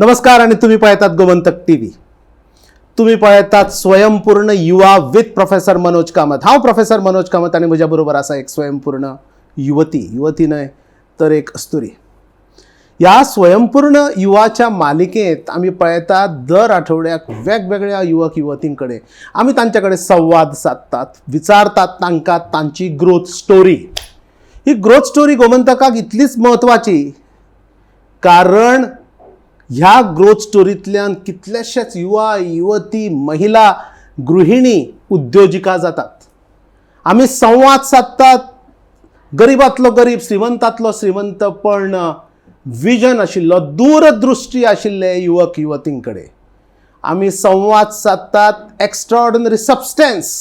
नमस्कार आणि तुम्ही पळयतात गोमंतक टीव्ही. तुम्ही पळयतात स्वयंपूर्ण युवा विथ प्रोफेसर मनोज कामत. हांव प्रोफेसर मनोज कामत आणि म्हज्या बरोबर आसा एक स्वयंपूर्ण युवती, युवती न्हय तर एक अस्तुरी. ह्या स्वयंपूर्ण युवाच्या मालिकेंत आमी पळयतात दर आठवड्याक वेगवेगळ्या युवक युवतीं कडेन आमी तांचे कडेन संवाद सादतात, विचारतात तांकां तांची ग्रोथ स्टोरी. ही ग्रोथ स्टोरी गोमंतकाक इतलीच म्हत्वाची कारण ह्या ग्रोथ स्टोरींतल्यान कितलेशेच युवा युवती, महिला, गृहिणी उद्योजिका जातात. आमी संवाद सादतात गरिबांतलो गरीब, श्रीमंतांतलो श्रीमंत, पण विजन आशिल्लो, दूरदृश्टी आशिल्ले युवक युवतीं कडेन आमी संवाद सादतात. Extraordinary substance,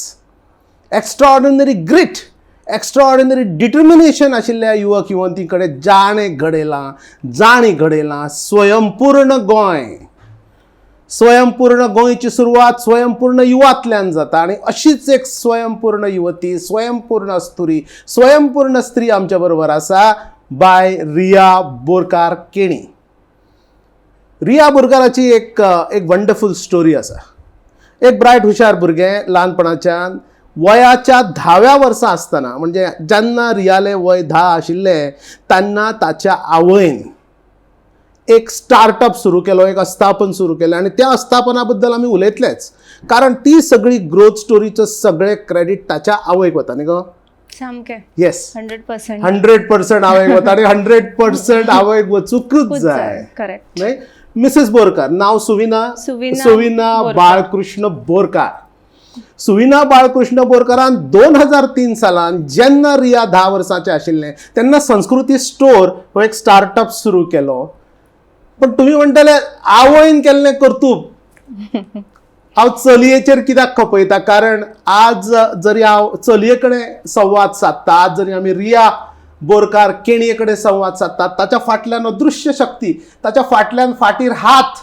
extraordinary grit, extraordinary determination आशिल्ल्या युवक युवतीं कडेन, जाणें घडयलां, जाणी घडयलां स्वयंपूर्ण गोंय. स्वयंपूर्ण गोंयची सुरवात स्वयंपूर्ण युवांतल्यान जाता आणि अशीच एक स्वयंपूर्ण युवती, स्वयंपूर्ण अस्तुरी, स्वयंपूर्ण स्त्री आमच्या बरोबर आसा, बाय रिया बोरकार केणी. रिया बोरकाराची एक एक वंडरफूल स्टोरी आसा. एक ब्रायट, हुशार भुरगें ल्हानपणाच्यान. वयाच्या 10व्या वर्सा आसतना, म्हणजे जेन्ना रियालें वय 10 आशिल्लें, तेन्ना ताच्या आवयन एक स्टार्टअप सुरू केलो, एक आस्थापन सुरू केलें आनी त्या आस्थापना बद्दल आमी उलयतलेच, कारण ती सगळी ग्रोथ स्टोरीचो सगळें क्रेडीट ताच्या आवयक वता न्ही गो? सामकें. येस. 100%. 100% आवयक वता आनी 100% आवयक वचूंकच जाय. करेक्ट. न्हय? मिसेस बोरकार, नांव सुविना. सुविना सुविना बोरकार. बाळकृष्ण बोरकार. सुविना बाळकृष्ण बोरकारान 2003 सालान, जेन्ना रिया 10 वर्सांचें आशिल्लें, तेन्ना संस्कृती स्टोर हो एक स्टार्टअप सुरू केलो. पण तुमी म्हणटले, आवयन केल्लें कर्तूब हांव चलयेचेर कित्याक खपयता? कारण आज जरी हांव चलये कडेन संवाद सादता, आज जरी आमी रिया बोरकार केणये कडेन संवाद सादतात, ताच्या फाटल्यान अदृश्य शक्ती, ताच्या फाटल्यान फाटीर हात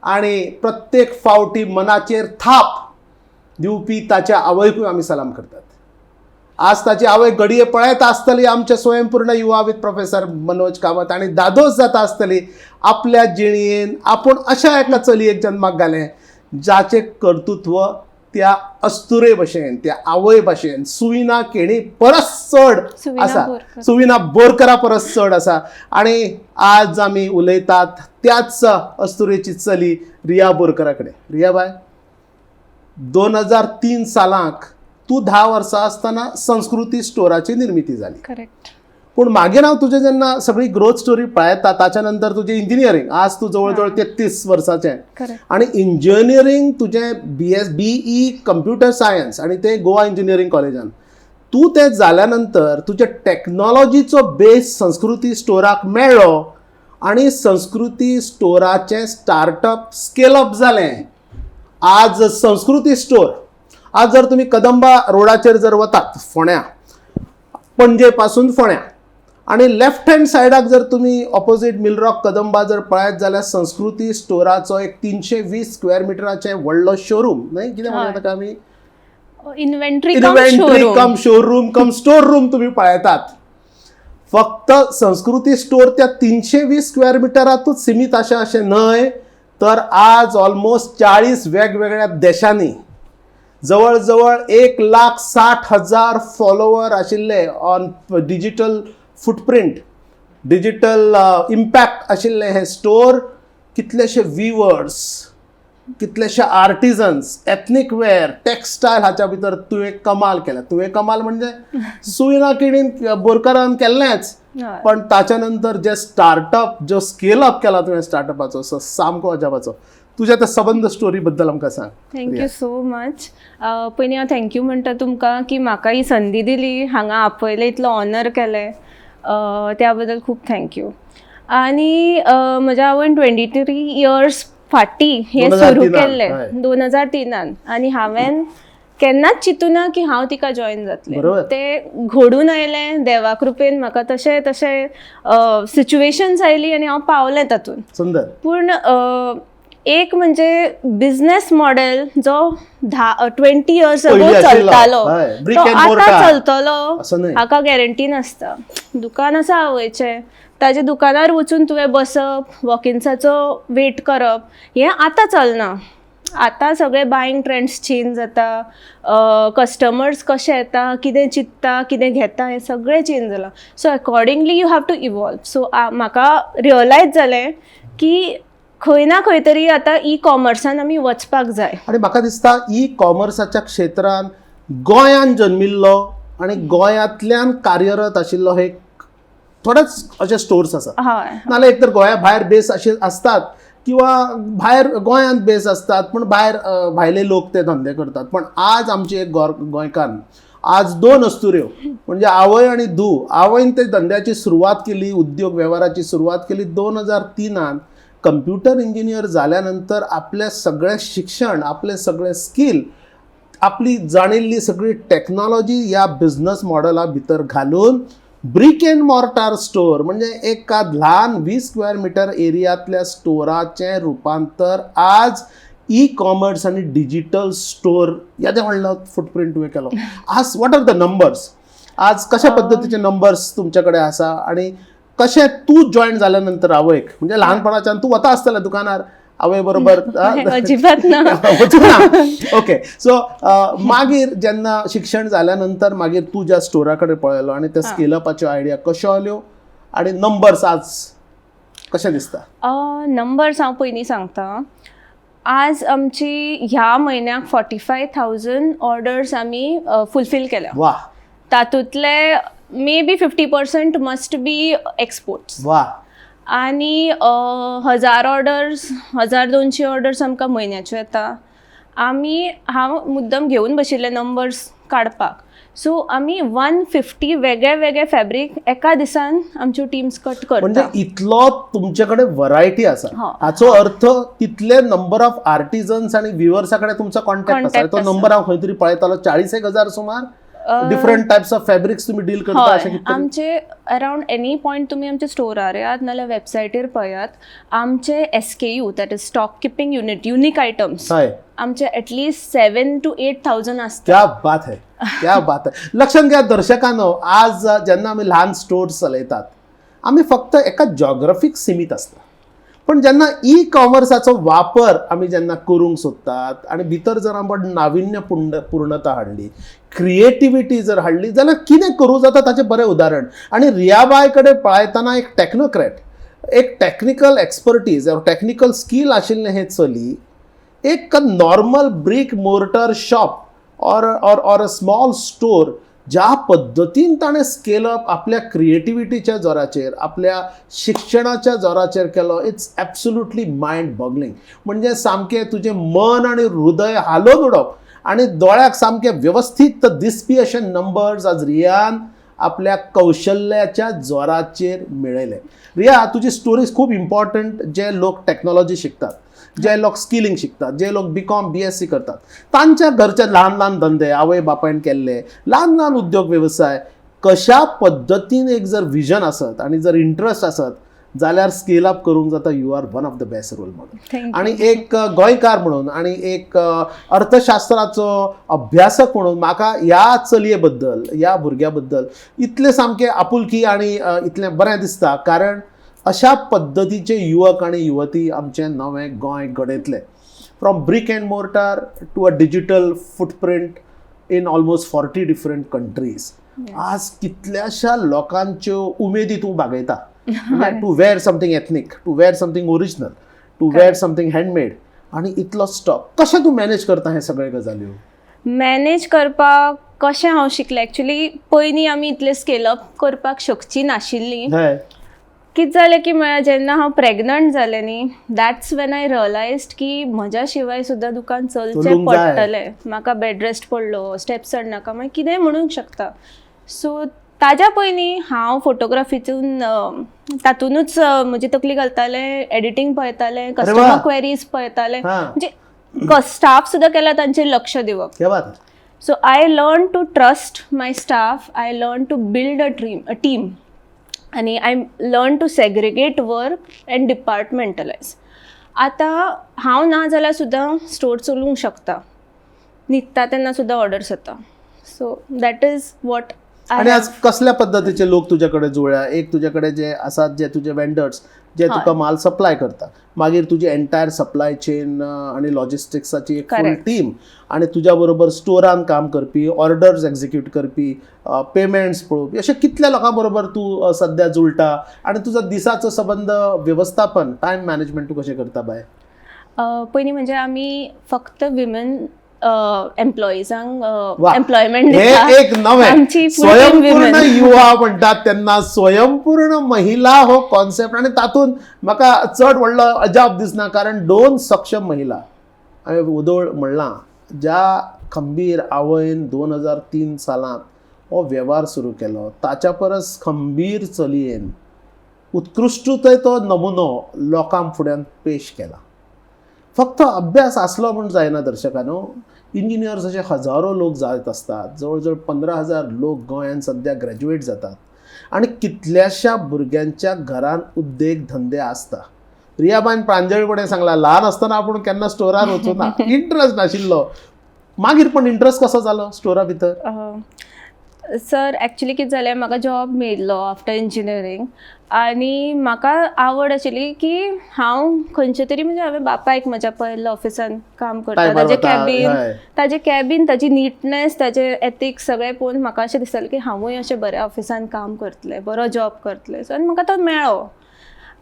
आणि प्रत्येक फावटी मनाचेर थाप दिवपी ताच्या आवयकूय आमी सलाम करतात. आज ताची आवय घडये पळयता आसतली आमचे स्वयंपूर्ण युवा विथ प्रोफेसर मनोज कामत आनी धादोस जाता आसतली आपल्या जिणयेन आपूण अशा एका चलयेक जन्माक घालें, जाचें कर्तृत्व त्या अस्तुरे भशेन, त्या आवय भशेन, सुविना केणी परस चड सुविना आसा. बोरकर. सुविना बोरकरा परस चड आसा. आणि आज आमी उलयतात त्याच अस्तुरेची चली रिया बोरकरा कडेन. रिया बाय, 2003 सालांक तूं 10 वर्सां आसतना संस्कृती स्टोराची निर्मिती जाली. करेक्ट. पूण मागीर हांव तुजें जेन्ना सगळी ग्रोथ स्टोरी पळयता, ताच्या नंतर तुजें इंजिनियरींग, आज तूं जवळ जवळ 33 वर्साचें करेक्ट आनी इंजिनियरींग तुजें BS BE computer science आनी तें गोवा इंजिनियरींग कॉलेजान. तूं तें जाल्या नंतर तुज्या टॅक्नॉलॉजीचो बेस संस्कृती स्टोराक मेळ्ळो आनी संस्कृती स्टोराचें स्टार्टअप स्केल अप जालें. आज संस्कृती स्टोर, आज जर तुमी कदंबा रोडाचेर जर वतात फोंड्या, पणजे पासून फोंड्या, आनी लेफ्ट हँड सायडाक जर तुमी ऑपोजीट मिलरॉक कदंबा जर पळयत जाल्यार संस्कृती स्टोराचो एक 320 स्क्वेअर मिटराचें व्हडलो शोरूम, न्हय? कितें म्हणटा ताका आमी? इन्व्हेंटरी कम इन्व्हेंटरी शोरूम. कम शोरूम कम स्टोर रूम तुम्ही पळयतात. फक्त संस्कृती स्टोर त्या 320 स्क्वेअर मिटरातूच सीमित आसा अशें न्हय, तर आज ऑलमोस्ट 40 वेगवेगळ्या देशांनी जवळ जवळ 1,60,000 फॉलोवर आशिल्ले, on digital footprint, digital impact आशिल्ले हे स्टोर, कितलेशे विवर्स, कितलेशे आर्टिजन्स, एथनीक वेअर, टेक्स्टायल हाच्या भितर तुवें कमाल केल्या. तुवें कमाल म्हणजे सुविना केणीन बोरकारान केल्लेंच, पण ताच्या नंतर जे स्टार्टअप जो स्केल अप केला तुवें स्टार्टअपाचो, सो सामको अजापाचो. तुज्या त्या सबंद स्टोरी बद्दल आमकां सांग. Thank you so much. पयलीं हांव thank you म्हणटा तुमकां की म्हाका ही संदी दिली, हांगा आपयलें, इतलो ऑनर केलें, त्या बद्दल खूब thank you. आनी म्हज्या आवयन 23 इयर्स फाटीं हें 2003 सुरू त, केल्लें. 2003त. आनी हांवें केन्नाच चिंतूना की हांव तिका जॉयन जातलें. तें घडून आयलें देवा कृपेन. म्हाका तशें तशें सिच्युएशन्स आयली आनी हांव पावलें तातूंत. सुंदर. पूण एक म्हणजे बिझनेस मॉडेल जो 20 इयर्स अगो पयलीं आशिल्लो. चलतालो हय, brick तो and आतां mortar. चलतलो असो न्हय. हाका गॅरंटी नासता. दुकान आसा आवयचें, ताच्या दुकानार वचून तुवें बसप, वॉकिन्साचो वेट करप, हें आतां चलना. आतां सगळे बायंग ट्रेंड्स चेंज जाता, कस्टमर्स कशे येता, कितें चिंत्ता, कितें घेता, हें सगळें चेंज जालां. So accordingly you have to evolve. So म्हाका रियलायज जालें की खंय ना खंय तरी आतां ई कॉमर्सान आमी वचपाक जाय. आणि म्हाका दिसता ई कॉमर्साच्या क्षेत्रान गोंयान जन्मिल्लो आणि गोंयांतल्यान कार्यरत आशिल्लो हे थोडेच अशे स्टोर्स आसात. नाल्यार एक तर गोंया भायर बेस अशे आसतात किंवा भायर गोंयांत बेस आसतात, पूण भायर भायले लोक ते धंदे करतात. पण आज आमची एक गोंयकान्न, आज दोन अस्तुऱ्यो म्हणजे आवय आनी धूव, आवयन ते धंद्याची सुरवात केली, उद्योग वेव्हाराची सुरवात केली 2003त. कंप्युटर इंजिनियर जाल्या नंतर आपलें सगळें शिक्षण, आपलें सगळें स्कील, आपली जाणिल्ली सगळी टॅक्नॉलॉजी ह्या बिझनस मॉडेला भितर घालून ब्रीक अँड मॉर्टार स्टोर म्हणजे एका ल्हान 20 स्क्वेअर मिटर एरियांतल्या स्टोराचें रुपांतर आज ई कॉमर्स आनी डिजिटल स्टोर येदें व्हडलो फुटप्रिंट तुवें केलो. आज what are the numbers? आज कशा पद्दतीचे नंबर्स तुमचे कडेन आसा आणि कशें तूं जॉयन जाल्या नंतर आवयक, म्हणजे ल्हानपणाच्यान तूं वता आसतलें दुकानार आवय बरोबर? अजिबात ना. वचूं ना? ओके, सो मागीर जेन्ना शिक्षण जाल्या नंतर मागीर तूं ज्या स्टोरा कडेन पळयलो आनी त्या स्केलअपाच्यो आयडिया कश्यो आल्यो आनी नंबर्स आज कशें दिसता? नंबर्स हांव पयलीं सांगता. आज आमची ह्या म्हयन्याक 45,000 ऑर्डर्स आमी फुलफील केल्या. तातूंतले maybe 50% must be exports. आनी 1000 ऑर्डर्स, 1200 ऑर्डर्स आमकां म्हयन्याच्यो येता. आमी हांव मुद्दम घेवन बशिल्लें नंबर्स काडपाक. सो आमी 150 वेगळे वेगळे फॅब्रीक एका दिसान आमच्यो टिम्स कट म्हणजे करता. इतलो तुमचे कडेन वरायटी आसा. हाचो अर्थ तितले नंबर ऑफ आर्टिजन्स आणि विवर्सा कडेन तुमचो कॉन्टॅक्ट आसा. Contact तो आसा. नंबर हांव खंय तरी पळयतालो, 40,000 सुमार डिफरंट टायप्स ऑफ फॅब्रिक्स तुम्ही डील करता अशें कितें तरी? आमचे अरावंड एनी पॉयंट तुमी आमच्या स्टोरार येयात नाल्यार वेबसायटीर पळयात, आमचे SKU, that is stock keeping unit, unique items आमचे at least 7 to 8 thousand आसता. क्या बात है, क्या बात है! लक्षात घ्या दर्शकांनो, आज जेन्ना आमी ल्हान स्टोर्स चलयतात आमी फक्त एका जॉग्रफीक सिमीत आसता, पण जेन्ना ई कॉमर्साचो वापर आमी जेन्ना करूंक सोदतात आनी भितर जर आमी नाविन्य पूर्णता हाडली, क्रिएटिविटी जर हाडली जाल्यार कितें करूं जाता ताचें बरें उदाहरण. आनी रियाबाय कडेन पळयतना एक टॅक्नोक्रॅट, एक टॅक्निकल एक्सपर्टीज, टॅक्निकल स्कील आशिल्लें हें चली एक normal brick mortar shop or a small store ज्या पद्दतीन ताणें स्केल अप आपल्या क्रिएटिविटीच्या जोराचेर, आपल्या शिक्षणाच्या जोराचेर केलो, it's absolutely mind boggling. म्हणजे सामकें तुजें मन आनी हृदय हालोवन उडोवप आनी दोळ्याक सामकें वेवस्थीत दिसपी अशे नंबर्स आज रियान आपल्या कौशल्याच्या जोराचेर मेळयले. रिया, तुजी स्टोरीज खूब इम्पॉर्टंट. जे लोक टॅक्नॉलॉजी शिकतात, जे लोक स्किलिंग शिकतात, जे लोक बीकॉम बीएससी करतात, तांच्या घरचे ल्हान ल्हान धंदे, आवय बापायन केल्ले ल्हान ल्हान उद्योग वेवसाय कशा पद्दतीन एक जर विजन आसत आनी जर इंट्रस्ट आसत जाल्यार स्केल अप करूंक जाता. You are one of the best role model. Thank you. आणि एक गोंयकार म्हणून आणि एक अर्थशास्त्राचो अभ्यासक म्हणून म्हाका ह्या चलये बद्दल, ह्या भुरग्या बद्दल इतलें सामकें आपुलकी आणि इतलें बरें दिसता, कारण अशा पद्दतीचे युवक आणि युवती आमचें नवें Goa घडयतले. From brick and mortar to a digital footprint in almost 40 different countries. आज कितल्याशा लोकांच्यो उमेदी तूं भागयता to wear something ethnic, to wear something original, to wear something handmade. आणि इतलो स्टॉक कशें तूं मॅनेज करता हे सगळे गजाल्यो? मॅनेज करपाक कशें हांव शिकलें, एक्चुली पयलीं आमी इतलें स्केल अप करपाक शकची नाशिल्लीं. कितें जालें की म्हळ्यार जेन्ना हांव प्रेग्नंट जालें न्ही, that's when I realised की म्हज्या शिवाय सुद्दां दुकान चलचें चलूंक जाय. पडटलें. म्हाका बेड रेस्ट पडलो, स्टेप्स चडनाका, मागीर कितेंय म्हणूंक शकता. सो ताज्या पयलीं हांव फोटोग्राफीतून तातुनूच म्हजी तकली घालतालें, एडिटींग पळयतालें, कस्टमर क्वेरीज पळयतालें. म्हणजे स्टाफ सुद्दां केला तांचेर लक्ष दिवप. क्या बात है. So I learned to trust my staff. I learned to build a team, आणि I learn to segregate work and departmentalize. आतां हांव ना जाल्यार सुद्दां स्टोर चलूंक शकता. न्हिदता तेन्ना सुद्दां ऑर्डर्स येता. सो that is what आणि आज कसल्या पद्दतीचे लोक तुज्या कडेन जुळ्या? एक, तुज्या कडेन जे आसात, जे तुजे वेंडर्स जे तुका माल सप्लाय करता, मागीर तुजी एंटायर सप्लाय चेन आणि लॉजिस्टिक्साची एक फुल टीम आणि तुज्या बरोबर स्टोरान काम करपी, ऑर्डर्स एक्झिक्यूट करपी, पेमेंट्स पळोवपी, अशे कितल्या लोकां बरोबर तूं सध्या जुळटा आणि तुजो दिसाचो सबंद व्यवस्थापन, टायम मॅनेजमेंट तूं कशें करता बाय? पयलीं म्हणजे आमी फक्त विमेन एम्प्लॉइजांक एम्प्लॉयमेंट हे दिता. एक नवें आमची full team स्वयंपूर्ण women. युवा म्हणटात तेन्ना स्वयंपूर्ण महिला हो कॉन्सेप्ट आनी तातूंत म्हाका चड व्हडलो अजाप दिसना, कारण दोन सक्षम महिला, हांवें वदोळ म्हणलां, ज्या खंबीर आवयन 2003 सालांत हो वेव्हार सुरू केलो, ताच्या परस खंबीर चलयेन उत्कृश्टतेचो नमुनो लोकां फुड्यान पेश केला. फक्त अभ्यास आसलो म्हूण जायना दर्शकांनो. इंजिनियर्स अशे हजारो लोक जायत आसतात. जवळ जवळ 15,000 लोक गोंयांत सद्या ग्रॅज्युएट जातात आनी कितल्याश्या भुरग्यांच्या घरान उद्देग धंदे आसता. रियाबायन प्रांजळपणे सांगला, ल्हान आसतना आपूण केन्ना स्टोरार वचूना, इंट्रस्ट नाशिल्लो. मागीर पण इंट्रस्ट कसो जालो स्टोरा भितर? सर, एक्चुली कितें जालें, म्हाका जॉब मेळिल्लो आफ्टर इंजिनियरींग आनी म्हाका आवड आशिल्ली की हांव खंयचे तरी, म्हणजे हांवें बापायक म्हज्या पळयल्लो ऑफिसान काम करता. टायमार ताजें वता, कॅबीन, ताजें कॅबीन, ताजी निटनेस, ताजे एथिक्स सगळें पळोवन म्हाका अशें दिसतालें की हांवूय अशें बऱ्या ऑफिसान काम करतलें, बरो जॉब करतलें. सो आनी म्हाका तो मेळ्ळो,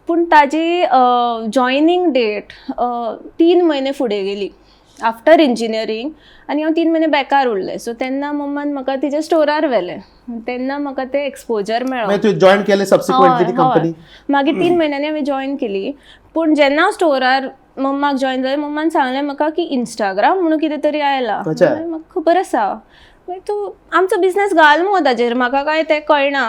पूण ताजी जॉयनींग डेट 3 म्हयने फुडें गेली आफ्टर इंजिनियरींग आनी हांव 3 म्हयने बेकार उरलें. सो तेन्ना मम्मान म्हाका तिच्या स्टोरार व्हेलें, तेन्ना म्हाका तें एक्सपोजर मेळ्ळो. मागीर तुवें जॉयन केलें सबसिक्वंटली ती हय. कंपनी? मागीर 3 म्हयन्यांनी हांवें जॉयन केली, पूण जेन्ना हांव स्टोरार मम्माक जॉयन जालें, मम्मान सांगलें म्हाका की इंस्टाग्राम म्हणून कितें तरी आयलां. म्हाका खबर आसा. मागीर तूं आमचो बिजनेस घाल मुगो ताजेर, म्हाका काय तें कळना.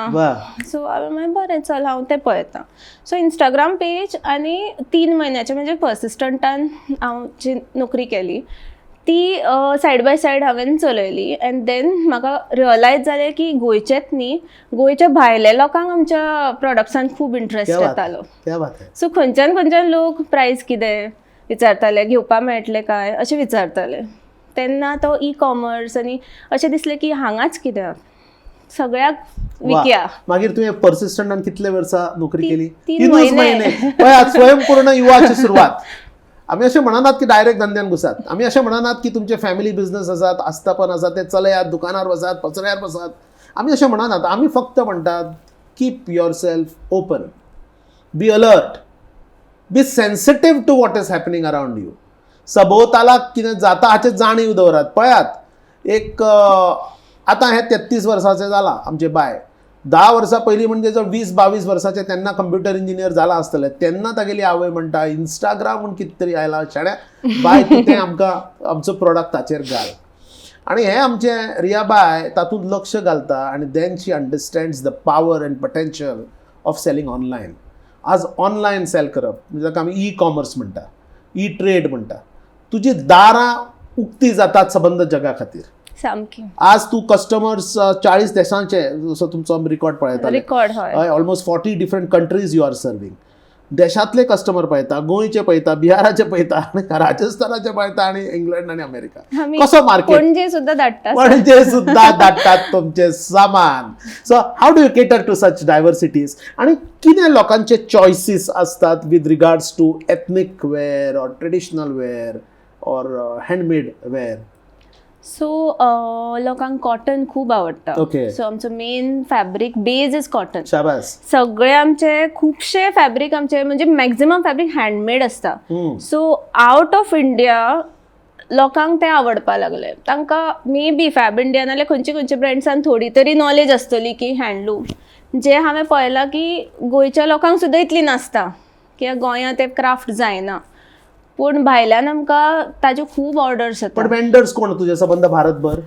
सो हांवें म्हणलें, बरें, चल, हांव तें पळयतां. सो इंस्टाग्राम पेज आनी 3 म्हयन्याचे म्हणजे पर्सिस्टंटान हांव जी नोकरी केली ती सायड बाय सायड हांवें चलयली. एंड then म्हाका रियलायज जालें की गोंयचेच न्ही, गोंयच्या भायल्या लोकांक आमच्या प्रोडक्ट्सान खूब इंट्रस्ट क्या बात येतालो. क्या बात है. सो खंयच्यान खंयच्यान लोक प्रायस कितें विचारताले, घेवपा मेळटलें काय अशें विचारताले. तेन्ना तो ई कॉमर्स आनी अशें दिसलें की हांगाच कित्याक, सगळ्याक विकया. मागीर तुवें पर्सिस्टंटान कितले वर्सां नोकरी केली? 3 तीनूच म्हयने. महिने. पळयात, स्वयंपूर्ण युवाची सुरवात. आमी अशें म्हणनात की डायरेक्ट धंद्यान घुसात. आमी अशें म्हणनात की तुमचे फॅमिली बिझनस आसात, आस्थापन आसा, ते चलयात, दुकानार वचात, पसऱ्यार बसात, आमी अशें म्हणनात. आमी फक्त म्हणटात, keep yourself open, be alert, be sensitive to what is happening around you. सभोवतालाक कितें जाता हाचें जाणीव दवरात. पळयात, एक आतां हें 33 वर्साचें जालां आमचें बाय. 10 वर्सां पयलीं म्हणजे जो 20-22 वर्साचें तेन्ना कंप्युटर इंजिनियर जालां आसतलें, तेन्ना तागेली आवय म्हणटा, इंस्टाग्राम म्हूण कितें तरी आयलां शाण्या, बाय, तूं तें आमकां आमचो प्रोडक्ट ताचेर घाल. आनी हें आमचें रिया बाय तातूंत लक्ष घालता आनी then she understands the power and potential of selling online. आज ऑनलायन सेल करप म्हणजे ताका आमी ई कॉमर्स म्हणटा, ई ट्रेड म्हणटा. तुजी दारां उक्ती जातात सबंद जगा खातीर. सामकी. आज तूं कस्टमर्स 40 देशांचे, जसो तुमचो आमी रिकॉर्ड पळयताले, रिकॉर्ड, हय. Almost 40 different countries you are serving. देशांतले कस्टमर पळयता, गोंयचे पळयता, बिहाराचे पळयता आनी राजस्थानाचे पळयता आनी इंग्लंड आनी अमेरिका. आमी कसो मार्केट? पणजे सुद्दां धाडटा. पणजे सुद्धा धाडटात तुमचे सामान. So how do you cater to such diversities आणि कितें लोकांचे चॉयसीस असतात with regards to ethnic wear or traditional wear or handmade wear? So लोकांक कॉटन खूब आवडटा. सो आमचो main fabric base is cotton. शाबास. सगळे आमचे खुबशे फॅब्रीक आमचे, म्हणजे मॅक्झिमम फॅब्रीक हँडमेड आसता. सो आउट ऑफ इंडिया लोकांक ते आवडपा लागले. तांकां मे बी फॅब इंडिया नाल्यार खंयचे खंयचे ब्रँड्सान थोडी तरी नॉलेज आसतली की हँडलूम, जे हांवें पळयलां की गोंयच्या लोकांक सुद्दां इतली नासता कित्याक गोंयांत ते क्राफ्ट जायना, पूण भायल्यान आमकां ताज्यो खूब ऑर्डर्स येता. पण वेंडर्स कोण तुझे सबंद भारतभर?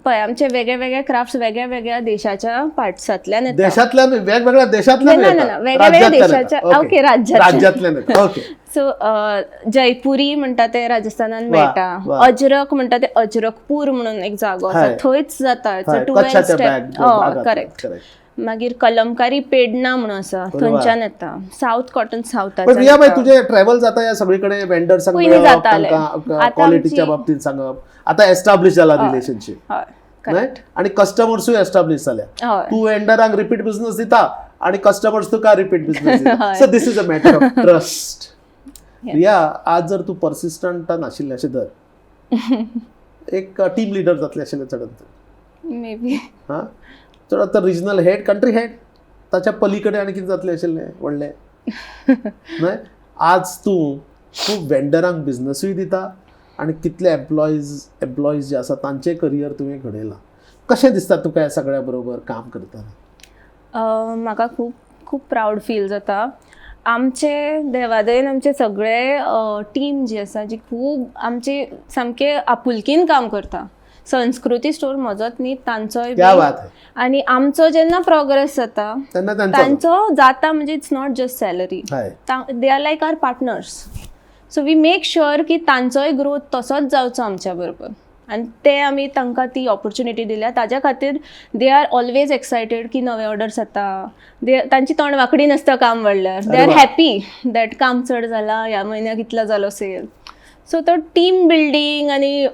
पळय, आमचे वेगळे वेगळे क्राफ्ट्स वेगळ्या वेगळ्या देशाच्या पार्ट्सांतल्यान येता. देशांतल्यान, वेगवेगळ्या देशांतल्यान ना, ना, येता? ना, वेगळ्या वेगळ्या राज्यांतल्यान देशाच्या येता. ओके, राज्यांतल्यान. राज्यांतल्यान येता, ओके. सो जयपुरी म्हणटा ते राजस्थानान मेळटा. अजरक म्हणटा ते अजरकपूर म्हणून एक जागो आसा, थंयच जाता. कच्छाच्या 12 बॅग स्टेप, करेक्ट. करेक्ट. मागीर कलमकारी पेडणा म्हणून आसा, थंयच्यान येता. सावथ कॉटन पण सावथाच्यान रिया बाय, येता. तुजे ट्रॅव्हल जाता ह्या सगळीकडे वेंडर्सांक पयलीं मेळप, जातालें. तांकां आतां क्वॉलिटीच्या बाबतीत सांगप, आतां एस्टाब्लिश जाला रिलेशनशीप. हय. न्हय? करेक्ट. आणि कस्टमर्सूय एस्टाब्लिश जाल्या. तूं वेंडरांक रिपीट बिझनस दिता आणि कस्टमर्स तुका रिपीट बिझनस दिता. So this is a matter of trust. Riya, आज जर तूं पर्सिस्टंट नाशिल्लें अशें धर, एक टीम लिडर जातलें आशिल्लें चडत. May be. हां, चड तर रिजनल हेड, कंट्री हेड, ताच्या पलीकडे आनी कितें जातलें आशिल्लें व्हडलें, न्हय? आज तूं खूब वेंडरांक बिजनसूय दिता आनी कितले एम्प्लॉईज जे आसा तांचें करियर तुवें घडयलां. कशें दिसता तुका ह्या सगळ्या बरोबर काम करतना? म्हाका खूब खूब प्रावड फील जाता. आमचे देवादयेन आमचे सगळे टीम जी आसा, जी खूब आमची सामके आपुलकीन काम करता. संस्कृती स्टोर म्हजोच न्ही, तांचोय क्या बी. बात है. आनी आमचो जेन्ना प्रोग्रेस जाता, तेन्ना तांचो तांचो जाता. म्हणजे it's not just salary, they are like our partners, so we make sure की तांचोय ग्रोथ तसोच जावचो आमच्या बरोबर आनी ते आमी तांकां ती ऑपॉर्च्युनिटी दिल्या. ताज्या खातीर they are always excited की नवे ऑर्डर्स येता. दे तांची तोंड वांकडी नासता काम वाडल्यार. They are happy that काम चड जाला, ह्या म्हयन्याक इतलो जालो सेल. सो तो टीम बिल्डींग आनी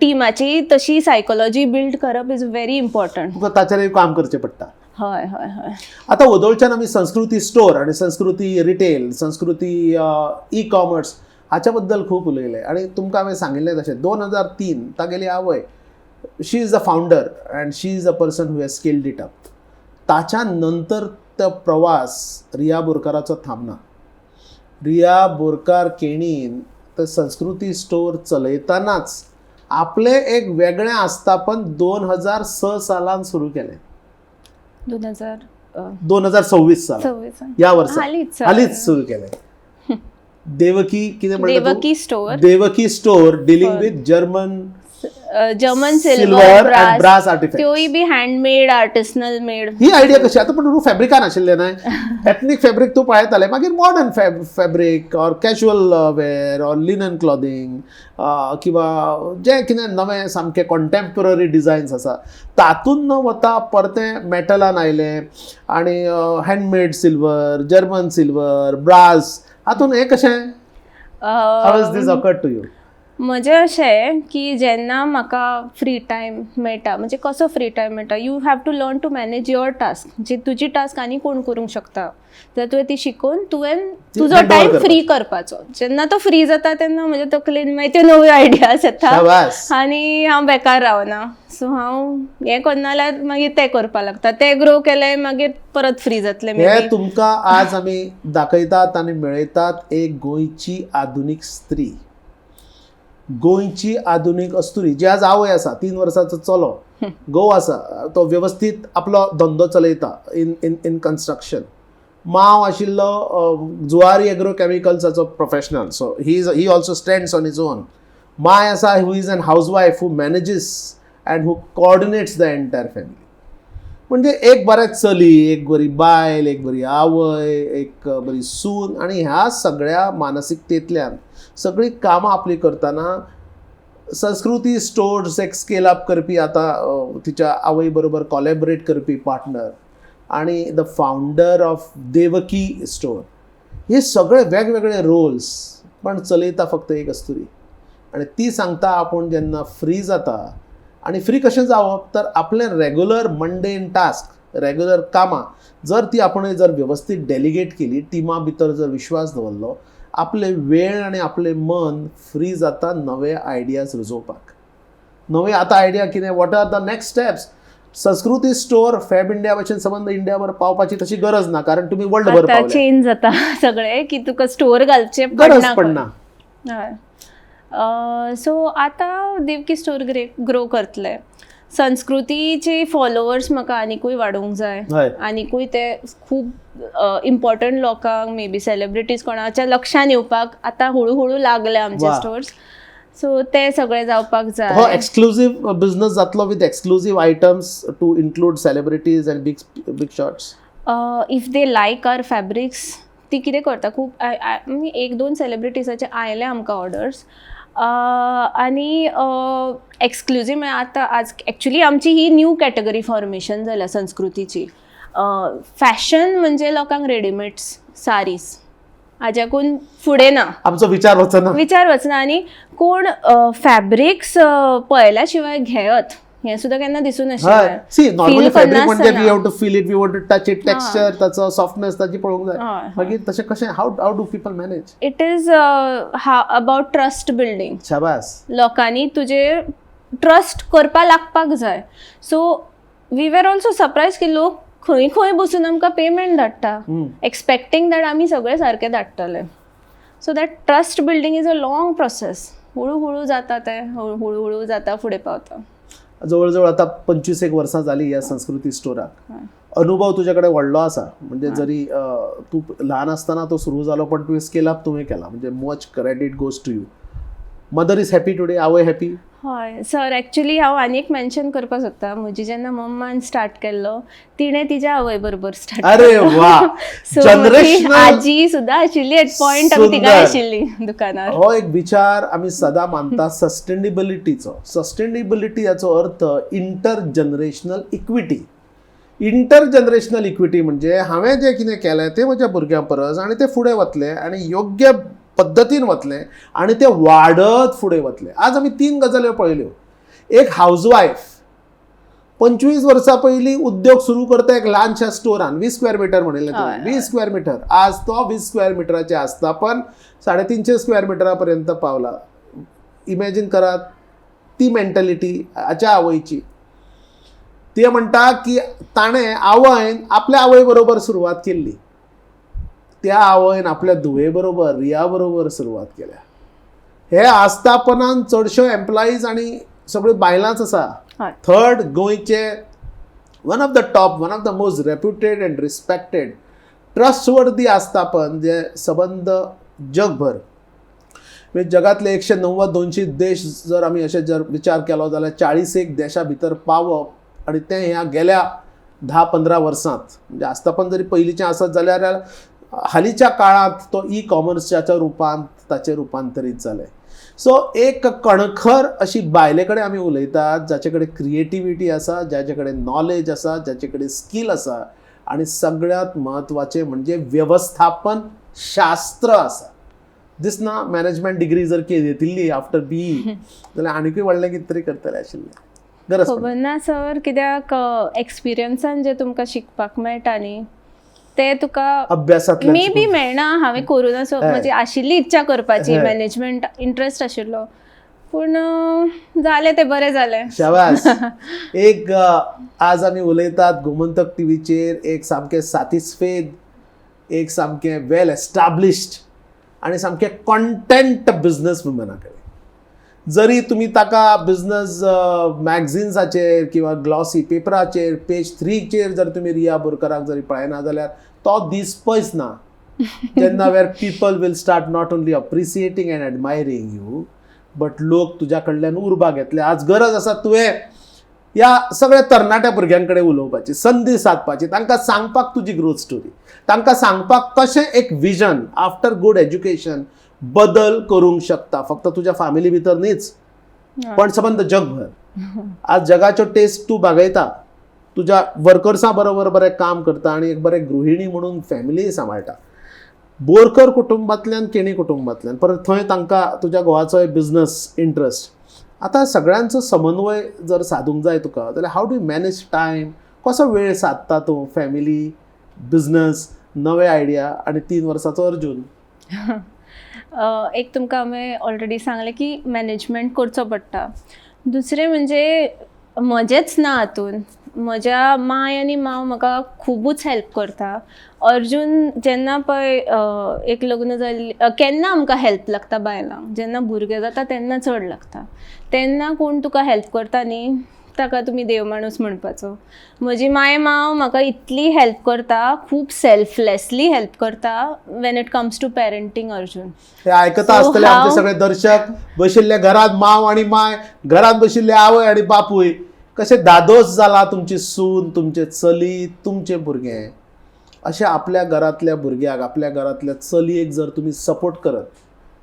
टिमाची तशी सायकोलॉजी बिल्ड करप is very important. तुका ताचेरूय काम करचें पडटा. हय हय हय आता वदोळच्यान आमी संस्कृती स्टोर आणि संस्कृती रिटेल, संस्कृती ई कॉमर्स हाच्या बद्दल खूब उलयले आणि तुमकां हांवें सांगिल्लें तशें 2003 तागेली आवय, she is a founder and she is a person who has scaled it up. ताच्या नंतर तो प्रवास रिया बोरकाराचो थांबना. रिया बोरकार केणीन ते संस्कृती स्टोर चलयतनाच आपलें एक वेगळें आस्थापन 2006 सालान सुरू केलें. 2000 2026 साल. 26. ह्या वर्सा. हालींच. हालींच सुरू केलें. देवकी कितें म्हणटा तूं? Devaki store. Devaki store, dealing with German German silver silver and brass artifact. त्योय बी हँडमेड, आर्टिसनल मेड. ही आयडिया कशी? आतां पण तूं फॅब्रिकान आशिल्लें न्हय, एथनीक फॅब्रीक तूं पळयतालें, मागीर modern fabric or casual wear or linen clothing किंवा जें कितें नवें सामकें कॉन्टेम्पररी डिझायन्स आसा तातूंत न वता परतें मेटलान आयलें आनी handmade silver, German silver, brass हातून हें कशें, how is this occurred to you? म्हजें अशें की जेन्ना म्हाका फ्री टायम मेळटा, म्हणजे कसो फ्री टायम मेळटा, you have to learn to manage your task. जी तुजी टास्क आनी कोण करूंक शकता, जाल्यार तुवें ती शिकून तुवें तुजो hand over time करपाचो. फ्री करपाचो. जेन्ना तो फ्री जाता तेन्ना म्हज्या तकलेन मागीर त्यो नव्यो आयडियाज येता शाबास. आनी हांव बेकार रावना. सो हांव हें करना जाल्यार मागीर तें करपाक लागता. तें ग्रो केलें, मागीर परत फ्री जातलें हे maybe. तुमकां आज आमी दाखयतात आनी मेळयतात एक गोंयची आधुनीक स्त्री, गोंयची आधुनीक अस्तुरी, जी आज आवय आसा, 3 वर्साचो चलो, घोव आसा, तो वेवस्थीत आपलो धंदो चलयता इन कन्स्ट्रक्शन. माव आशिल्लो जुवारी एग्रो केमिकल्साचो professional, so he also stands on his own. My आसा who is an housewife who manages and who coordinates the entire family. म्हणजे एक बरें चली, एक बरी बायल, एक बरी आवय, एक बरी सून आनी ह्या सगळ्या मानसिकतेंतल्यान सगळीं कामां आपलीं करतना संस्कृती स्टोर्स एक स्केल अप करपी, आतां तिच्या आवय बरोबर कॉलेबरेट करपी पार्टनर आणि the founder of Devaki store, हे सगळे वेगवेगळे रोल्स पण चलयता फक्त एक अस्तुरी. आनी ती सांगता, आपूण जेन्ना फ्री जाता, आनी फ्री कशें जावप, तर आपलें रेगुलर मंडेन टास्क, रेगुलर कामां जर ती आपण जर वेवस्थीत डेलिगेट केली, टिमा भितर जर विश्वास दवरलो, आपले वेळ आनी आपलें मन फ्री जाता नवे आयडियाज रुजोवपाक. नवे आतां आयडिया कितें, what are the next steps? संस्कृती स्टोर फॅब इंडिया भशेन संबंद इंडियाभर पावपाची तशी गरज ना, कारण तुमी वर्ल्ड भर आतां पावले. चेंज जाता सगळें की तुका स्टोर घालचें गरज पडना. पडना. हय, सो आतां देवकी स्टोर ग्रो करतले. संस्कृतीचे फॉलोवर्स म्हाका आनिकूय वाडोवंक जाय. आनिकूय ते खूब इम्पॉर्टंट लोकांक, मे बी सेलिब्रिटीज, कोणाच्या लक्षान येवपाक आतां हळू हळू लागले आमचे स्टोर्स. सो ते सगळे जावपाक हो जाय. एक्सक्लुझीव बिझनेस जातलो with exclusive items to include celebrities and big big shots? If they like our fabrics, ती कितें करता, खूब एक दोन सेलिब्रिटीजाचे आयले आमकां ऑर्डर्स आनी एक्सक्लुजीव. म्हळ्यार आतां आज एक्चुली आमची ही न्यू कॅटेगरी फॉर्मेशन जाल्या संस्कृतीची. फॅशन म्हणजे लोकांक रेडीमेड्स सारीज हाज्याकून फुडें ना. आमचो विचार वचना. विचार वचना आनी कोण फॅब्रिक्स पळयल्या शिवाय घेयत हें सुद्दां केन्ना दिसूं नाशिल्लें. सी, नॉर्मली Feel fabric म्हणजे करनासतना. We have to feel it, we want to touch it, texture ताचो, सॉफ्टनेस ताची पळोवंक जाय. हय, हय. मागीर तशें कशें, how do people manage? It is about trust building. शाबास. लोकांनी तुजेर ट्रस्ट करपा लागपाक जाय. So we were also surprise की लोक खंय खंय बसून आमकां पेमेंट धाडटा, एक्सपेक्टींग that आमी सगळे सारके धाडटले. So that trust building is a long process. हळू हळू जाता तें, हळू हळू जाता, फुडें पावता. जवळ जवळ आता 25 एक वर्सां जाली ह्या संस्कृती स्टोराक. अनुभव तुज्या कडेन व्हडलो आसा. म्हणजे जरी तूं ल्हान आसतना तो सुरू जालो, पण तुवें स्केल अप तुवें केला, म्हणजे much credit goes to you. Mother is happy today? आवय हॅपी? हय सर, एक्चुली हांव आनी एक मेन्शन करपाक सोदता. म्हजी जेन्ना मम्मान स्टार्ट केल्लो, तिणें तिज्या आवय बरोबर स्टार्ट. अरे वा! So generational. आजी सुद्दां आशिल्ली एट पॉयंट, आमी तिगांय सुंदर. आशिल्ली दुकानार. हो एक विचार आमी सदां मानता सस्टेनेबिलिटीचो. सस्टेनेबिलिटी हाचो अर्थ inter generational equity. Inter generational equity म्हणजे हांवें जें कितें केलें तें म्हज्या भुरग्यां परस आनी तें फुडें वतलें आनी योग्य पद्दतीन वतलें आनी तें वाडत फुडें वतलें. आज आमी तीन गजाल्यो पळयल्यो. एक हावज वायफ 25 वर्सां पयलीं उद्योग सुरू करता एक ल्हानशा स्टोरान, 20 स्क्वेअर मिटर म्हणिल्लें तुवें, 20 स्क्वेअर मिटर. आज तो 20 स्क्वेअर मिटराचें आस्थापन 350 स्क्वेअर मिटरा पर्यंत पावला. इमॅजीन करात ती मेंटलिटी हाच्या आवयची. ती म्हणटा की ताणें, आवयन आपल्या आवय बरोबर सुरवात केल्ली, त्या आवयन आपल्या धुवे बरोबर, रिया बरोबर सुरवात केल्या. हे आस्थापनान चडश्यो एम्प्लॉईज आनी सगळ्यो बायलांच आसा. थर्ड, गोंयचे one of the top, one of the most reputed and respected, trustworthy आस्थापन, जे सबंद जगभर, म्हणजे जगातले 190 200 देश जर आमी अशें जर विचार केलो जाल्यार 40 एक देशां भितर पावप आनी तें ह्या गेल्या 10-15 वर्सांत. म्हणजे आस्थापन जरी पयलींचें आसत जाल्यार हालींच्या काळांत तो ई कॉमर्साच्या रुपांत ताचें रुपांतरीत जालें. सो एक कणखर अशी बायले कडेन आमी उलयतात, जाचे कडेन क्रिएटिविटी आसा, जाचे कडेन नॉलेज आसा, जाचे कडेन स्कील आसा आनी सगळ्यांत म्हत्वाचें म्हणजे वेवस्थापन शास्त्र आसा. दिसना, मॅनेजमेंट डिग्री जर घेतिल्ली आफ्टर बीई जाल्यार आनिकूय व्हडलें कितें तरी करतलें आशिल्लें. गरज पडना. खबर ना सर, कित्याक एक्सपिरियन्सान जे तुमकां शिकपाक मेळटा न्ही, ते तुका अभ्यासांतल्यान मे बी शिकून. मेळना. हांवें करूं सो म्हजी आशिल्ली इच्छा करपाची, मॅनेजमेंट इंट्रस्ट आशिल्लो, पूण जालें तें बरें जालें. शाबास. एक आज आमी उलयतात गोमंतक टिवीचेर एक सामकें सातिस्फेद, एक सामकें वेल एस्टाब्लिश्ड आनी सामकें कॉन्टेंट बिजनस वुमना कडेन. जरी तुमी ताका बिजनस मॅगझिन्साचेर किंवा ग्लॉसी पेपराचेर, पेज थ्रीचेर जर तुमी रिया बोरकराक जरी पळयना जाल्यार तो दीस पयस ना जेन्ना where people will start not only appreciating and admiring you, but लोक तुज्या कडल्यान उर्बा घेतले. आज गरज आसा तुवें ह्या सगळ्या तरणाट्या भुरग्यां कडेन उलोवपाची, संदी सादपाची, तांकां सांगपाक तुजी ग्रोथ स्टोरी, तांकां सांगपाक कशें एक विजन आफ्टर गूड एज्युकेशन बदल करूंक शकता, फक्त तुज्या फॅमिली भितर न्हीच पण सबंद जगभर. आज जगाच्यो टेस्ट तूं भागयता, तुज्या वर्कर्सां बरोबर बरें काम करता आनी एक बरें गृहिणी म्हणून फॅमिली सांबाळटा. बोरकर कुटुंबांतल्यान, केणी कुटुंबांतल्यान, परत थंय तांकां तुज्या घोवाचोय बिजनस इंट्रस्ट. आतां सगळ्यांचो समन्वय जर सादूंक जाय तुका जाल्यार how do you manage time? कसो वेळ सादता तूं फॅमिली, बिजनस, नवे आयडिया आनी 3 वर्साचो अर्जून? एक तुमकां हांवें ऑलरेडी सांगलें की मॅनेजमेंट करचो पडटा. दुसरें म्हणजे म्हजेंच ना हातून, म्हज्या माय आनी मांव म्हाका खुबूच हेल्प करता. अर्जून जेन्ना पळय एक लग्न जाल्ली, केन्ना आमकां हेल्प लागता बायलांक? जेन्ना भुरगें जाता तेन्ना चड लागता. तेन्ना कोण तुका हेल्प करता न्ही, ताका तुमी देव माणूस म्हणपाचो. म्हजी माय मांव म्हाका इतली हेल्प करता, खूब सेल्फलेसली हेल्प करता when it comes to parenting Arjun. हे आयकता So आसतले आमचे हांव सगळे दर्शक बशिल्ले घरात, माव आणि माय घरात बशिल्ले, आवय आणि बापूय, कशे दादोस जाला तुमची सून, तुमचे चली, तुमचे भुरगे. अशे आपल्या घरातल्या भुरग्याक, आपल्या घरातल्या चलयेक जर तुमी सपोर्ट करत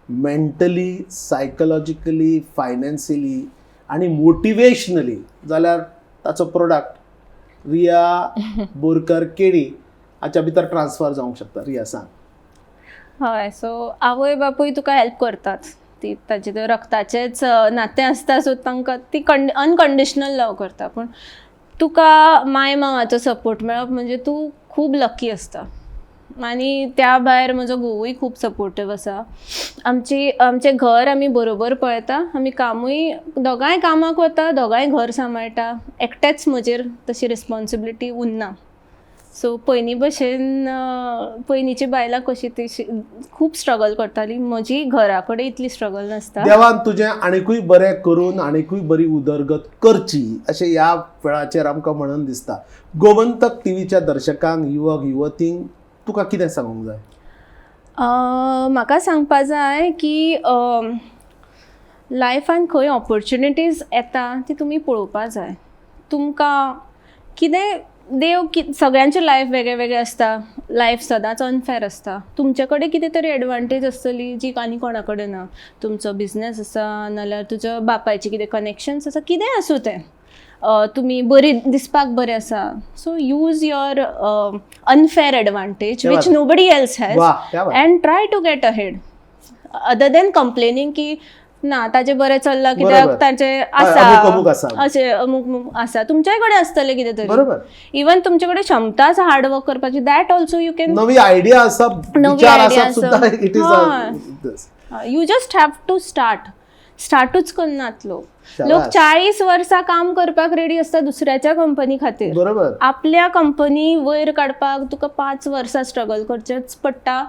मेंटली, सायकोलॉजिकली, फायनान्शियली आनी मोटिवेशनली जाल्यार ताचो प्रोडक्ट रिया बोरकर केणी हाच्या भितर ट्रान्सफर जावंक शकता. रिया, सांग. हय, सो आवय बापूय तुका हेल्प करतात, ती ताचे ते रक्ताचेच नातें आसता, सो तांकां ती अनकंडिशनल लव करता. पूण तुका माय मावाचो सपोर्ट मेळप म्हणजे तूं खूब लकी आसता. आनी त्या भायर म्हजो घोवूय खूब सपोर्टीव आसा. आमची आमचें घर आमी बरोबर पळयता, आमी कामूय दोगांय कामाक वता, दोगांय घर सांबाळटा. एकटेच म्हजेर तशी रिस्पोन्सिबिलिटी उरना. सो पयलीं भशेन पयलींची बायलां कशी ती खूब स्ट्रगल करताली, म्हजी घरा कडेन इतली स्ट्रगल नासता. देवान तुजें आनीकूय बरें करून आनीकूय बरी उदरगत करची अशें ह्या वेळाचेर आमकां म्हणून दिसता. गोमंतक टीव्हीच्या दर्शकांक, युवक युवतींक तुका कितें सांगूंक जाय? म्हाका सांगपा जाय की लायफान खंय ऑपॉर्च्युनिटीज येता ती तुमी पळोवपा जाय. तुमकां कितें देव कि सगळ्यांचें लायफ वेगळें वेगळें आसता, लायफ सदांच अनफेर आसता. तुमचे कडेन कितें तरी एडवांटेज आसतली जी आनी कोणा कडेन ना. तुमचो बिजनेस आसा, नाल्यार तुज्या बापायचें कितें कनेक्शन्स आसा, कितेंय आसूं तें, तुमी बरी दिसपाक बरें आसा. So use your unfair advantage which nobody else has and try to get ahead, other than complaining की ना ताजें बरें चल्लां कित्याक ताजें आसा अशें अमूक अमूक आसा. तुमच्याय कडेन आसतलें कितें तरी, इवन तुमचे कडेन क्षमता आसा हार्ड वर्क करपाची, that also you can. नवी आयडिया आसा, नवी आयडिया आसा, you just have to start. स्टार्टूच करनात लोक. लोक 40 वर्सां काम करपाक रेडी आसता दुसऱ्याच्या कंपनी खातीर, बरोबर. आपल्या कंपनी वयर काडपाक तुका 5 वर्सां स्ट्रगल करचेंच पडटा,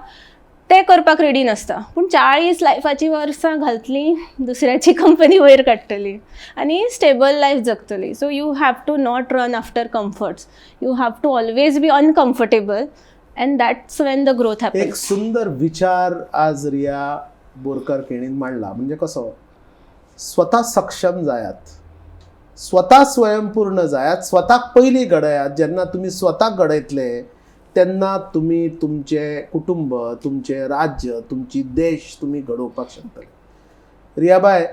ते करपाक रेडी नासता. पूण 40 लायफाची वर्सां घालतली दुसऱ्याची कंपनी वयर काडटली आनी स्टेबल लायफ जगतली. So you have to not run after comforts, you have to always be uncomfortable and that's when the growth happens. एक सुंदर विचार आज रिया बोरकर केणीन मांडला. म्हणजे कसो, स्वता सक्षम जायात, स्वता स्वयंपूर्ण जायात, स्वताक पयलीं घडयात. जेन्ना तुमी स्वताक घडयतले तेन्ना तुमी तुमचें कुटुंब, तुमचें राज्य, तुमची देश तुमी घडोवपाक शकतले. रियाबाय,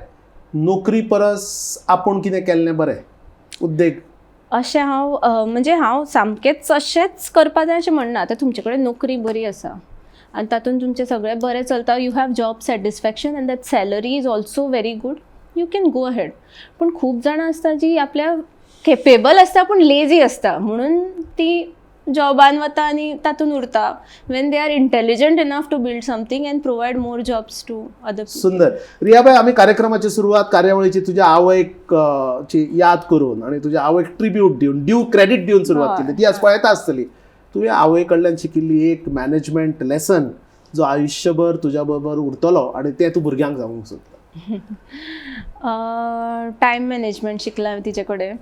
नोकरी परस आपूण कितें केल्लें बरें, उद्देग. अशें हांव म्हणजे हांव सामकेंच अशेंच करपा जाय अशें म्हणना. आतां तुमचे कडेन नोकरी बरी आसा आनी तातूंत तुमचें सगळें बरें चलता, you have job satisfaction and that salary is also very good, you can go ahead. पूण खूब जाणां आसता जी आपल्या केपेबल आसता पूण लेजी आसता, म्हणून ती जॉबान वता आनी तातूंत उरता, when they are intelligent enough to build something and provide more jobs to other. सुंदर. रियाबाय, आमी कार्यक्रमाची सुरवात कार्यावळीची तुज्या आवयक ची याद करून आनी तुज्या आवयक ट्रिब्यूट दिवन, ड्यू क्रेडीट दिवन सुरवात केली. ती आज पळयता आसतली. तुवें आवय कडल्यान शिकिल्ली एक मॅनेजमेंट लेसन जो आयुश्यभर तुज्या बरोबर उरतलो आनी तें तूं भुरग्यांक सांगूंक सोदता. टायम मॅनेजमेंट शिकलां हांवें तिचे कडेन.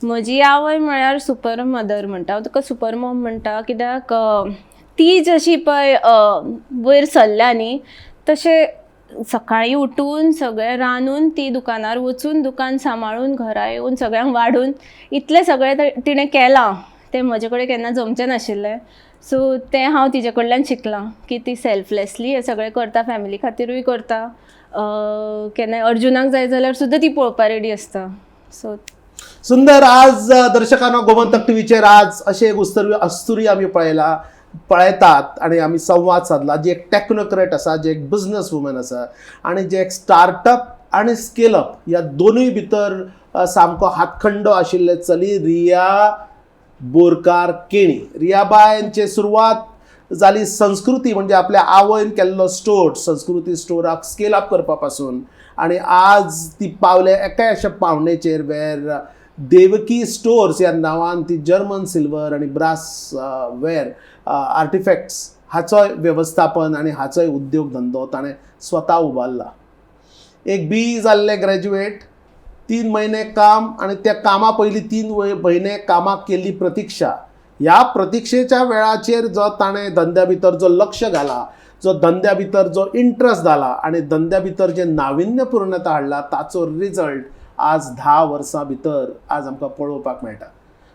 म्हजी आवय म्हळ्यार सुपर मदर म्हणटा, हांव तुका सुपर मॉम म्हणटा, कित्याक ती जशी पळय वयर सरल्या न्ही तशें सकाळीं उठून सगळें रांदून ती दुकानार वचून दुकान सांबाळून घरा येवन सगळ्यांक वाडून इतलें सगळें तिणें केलां तें म्हजे कडेन केन्ना जमचें नाशिल्लें. सो तें हांव तिजे कडल्यान शिकलां की ती सेल्फलेसली हें सगळें करता, फॅमिली खातीरूय करता, केन्नाय अर्जुनाक जाय जाल्यार सुद्दां ती पळोवपा रेडी आसता. सो सुंदर. आज दर्शकांनो, गोमंतक टीव्हीचेर आज अशें एक अस्तुरी आमी पळयतात आनी आमी संवाद सादला, जी एक टेक्नोक्रेट आसा, जी एक बिजनस वुमन आसा आनी जे एक स्टार्टअप आनी स्केलअप ह्या दोनूय भितर सामको हातखंडो आशिल्ले चली रिया बोरकार केणी. रियाबायंचे सुरवात जाली संस्कृती म्हणजे आपल्या आवयन केल्लो स्टोर, संस्कृती स्टोराक स्केल अप करपा पासून, आनी आज ती पावले एका अशा पावणेचेर वेर देवकी स्टोर्स ह्या नांवान ती जर्मन सिल्वर आनी ब्रास वेर आर्टिफॅक्ट्स हाचोय वेवस्थापन आनी हाचोय उद्योग धंदो ताणें स्वता उबारला. एक बी जाल्लें ग्रॅज्युएट, 3 म्हयने काम आनी त्या कामा पयलीं 3 म्हयने कामाक केल्ली प्रतिक्षा, ह्या प्रतिक्षेच्या वेळाचेर जो ताणें धंद्या भितर जो लक्ष घाला, जो धंद्या भितर जो इंट्रस्ट घाला आनी धंद्या भितर जें नाविन्यपूर्णता हाडला ताचो रिजल्ट आज 10 वर्सां भितर आज आमकां पळोवपाक मेळटा.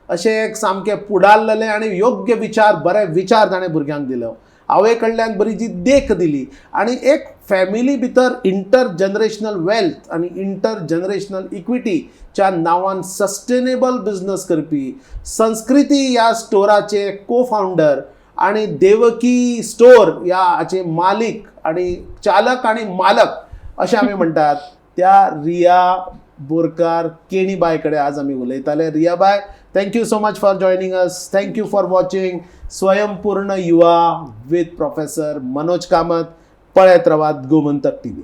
अशें एक सामकें पुडारलेलें आनी योग्य विचार, बरे विचार ताणें भुरग्यांक दिलो. आवय कडल्यान बरी जी देख दिली आनी एक फॅमिली भितर इंटर जनरेशनल वेल्थ आनी इंटर जनरेशनल इक्विटीच्या नांवान सस्टेनेबल बिझनस करपी संस्कृती ह्या स्टोराचे को फावंडर आणि देवकी स्टोर या हाचे मालीक आणि चालक आणि मालक अशें आमी म्हणटात त्या रिया बोरकार केणीबाय कडेन आज आमी उलयताले. रियाबाय, thank you so much for joining us. Thank you for watching Swayampurna Yuva with professor Manoj Kamat. पळयत रावात गोमंतक टीव्ही.